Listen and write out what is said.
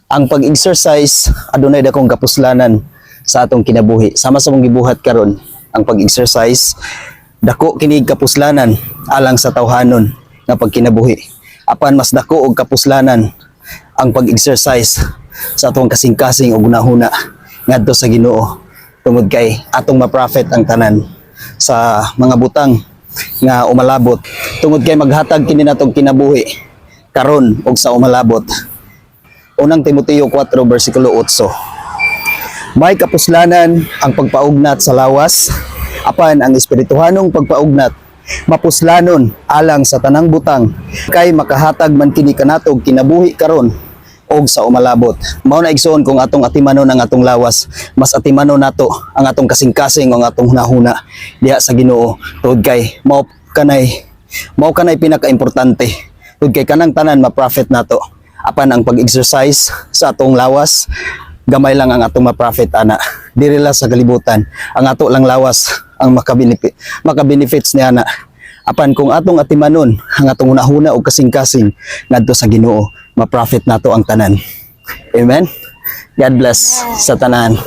Ang pag-exercise adunay dakong kapuslanan sa atong kinabuhi. Sama sa mong gibuhat karon, ang pag-exercise dako kini kapuslanan alang sa tawhanon nga pagkinabuhi. Apan mas dako og kapuslanan ang pag-exercise sa atong kasing-kasing ug hunahuna ngadto sa Ginoo, tungod kay atong ma-profit ang tanan sa mga butang nga umalabot, tungod kay maghatag kini natong kinabuhi karon ug sa umalabot. Unang Timoteo 4 versikulo 8. May kapuslanan ang pagpaugnat sa lawas, apan ang espirituhanong pagpaugnat mapuslanon alang sa tanang butang, kay makahatag man kini kanatog kinabuhi karon og sa umalabot. Mao na, igsoon, kung atong atimanon ang atong lawas, mas atimanon nato ang atong kasing-kasing o ang atong hunahuna diha sa Ginoo, tungod kay mao kanay pinakaimportante, tungod kay kanang tanan ma-profit nato, apan ang pag-exercise sa atong lawas, gamay lang ang atong ma-profit ana. Diri lang sa kalibutan, ang ato lang lawas ang makabenefits niya na. Apan kung atong atimanon ang atong hunahuna og kasing-kasing ngadto sa Ginoo, ma-profit nato ang tanan. Amen. God bless sa tanan.